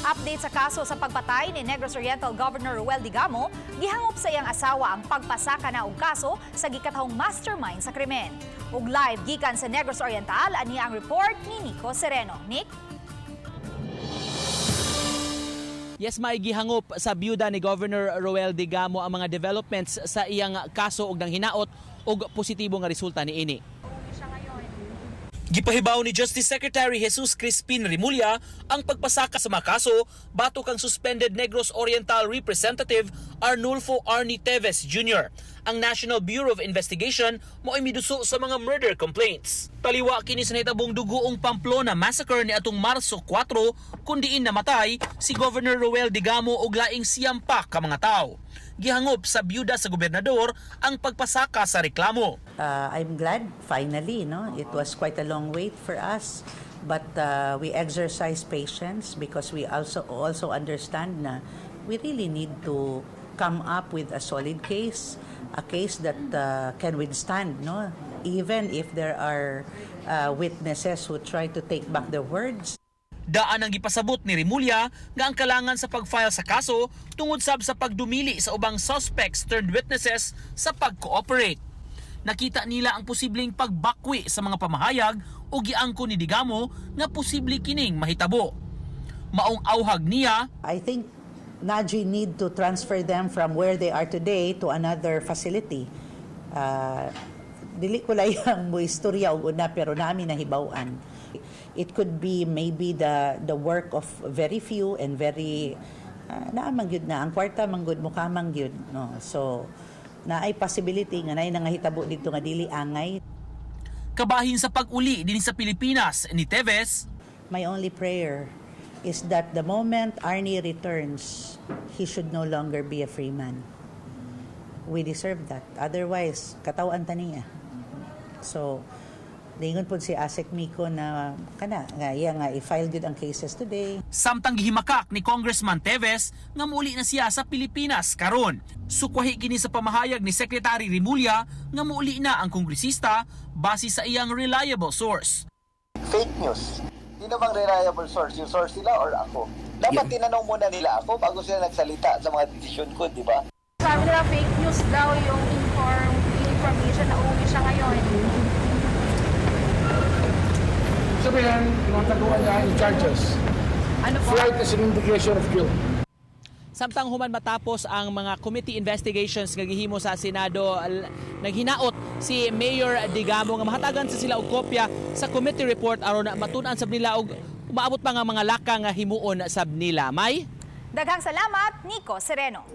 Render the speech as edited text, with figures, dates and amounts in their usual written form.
Update sa kaso sa pagpatay ni Negros Oriental Governor Roel Degamo, gihangop sa iyang asawa ang pagpasaka na og kaso sa gikatahong mastermind sa krimen. Ug live gikan sa Negros Oriental, ani ang report ni Nico Sereno. Nick? Yes, may gihangop sa byuda ni Governor Roel Degamo ang mga developments sa iyang kaso og nang hinaot og positibo nga resulta niini. Gipahibaw ni Justice Secretary Jesus Crispin Remulla ang pagpasaka sa mga kaso batok kang suspended Negros Oriental Representative Arnulfo Arnie Teves Jr. Ang National Bureau of Investigation mo'y miduso sa mga murder complaints. Taliwa kini sa nahitabong dugoong Pamplona Massacre ni atong Marso 4, kung diin namatay si Governor Roel Degamo og laing 90 pa ka mga tao. Gihangop sa byuda sa gobernador ang pagpasaka sa reklamo. I'm glad finally, no? It was quite a long wait for us, but we exercise patience because we also understand na we really need to come up with a solid case, a case that can withstand, no? Even if there are witnesses who try to take back their words. Daan ang gipasabot ni Remulla nga ang kalangan sa pag-file sa kaso tungod sab sa pagdumili sa ubang suspects turned witnesses sa pag-cooperate. Nakita nila ang posibleng pagbakwi sa mga pamahayag o giangko ni Degamo nga posible kining mahitabo. Maong auhag niya, I think Naji need to transfer them from where they are today to another facility. Dili ko layang mo istorya og una, pero nami nahibaw-an. It could be maybe the work of very few and very naa man gyud na ang kwarta man gud, mukha man gyud, no? So naay possibility nga naay nangahitabo dito nga dili angay. Kabahin sa pag-uli din sa Pilipinas ni Teves, My only prayer is that the moment Arnie returns, he should no longer be a free man. We deserve that. Otherwise, kataw-an ta niya. So, ningon po si Asec Miko na kana nga iya nga i-file gyud ang cases today. Samtang gihimakak ni Congressman Teves nga muuli na siya sa Pilipinas karon. Sukwahi kini sa pamahayag ni Secretary Remulla nga muuli na ang kongresista base sa iyang reliable source. Fake news. Sino bang reliable source? Yung source nila or ako? Dapat tinanong muna nila ako bago sila nagsalita sa mga desisyon ko, di ba? Sabi nila, fake news daw yung information na uuwi siya ngayon. Sabihin, tinataguan niya yung charges. Ano po? Flight is an indication of guilt. Samtang human matapos ang mga committee investigations nga gihimo sa Senado, naghinaot si Mayor Degamo nga mahatagan sa sila og kopya sa committee report aron matun-an sab nila og umaabot pa nga mga laka nga himuon sab nila. May Daghang salamat, Nico Sereno.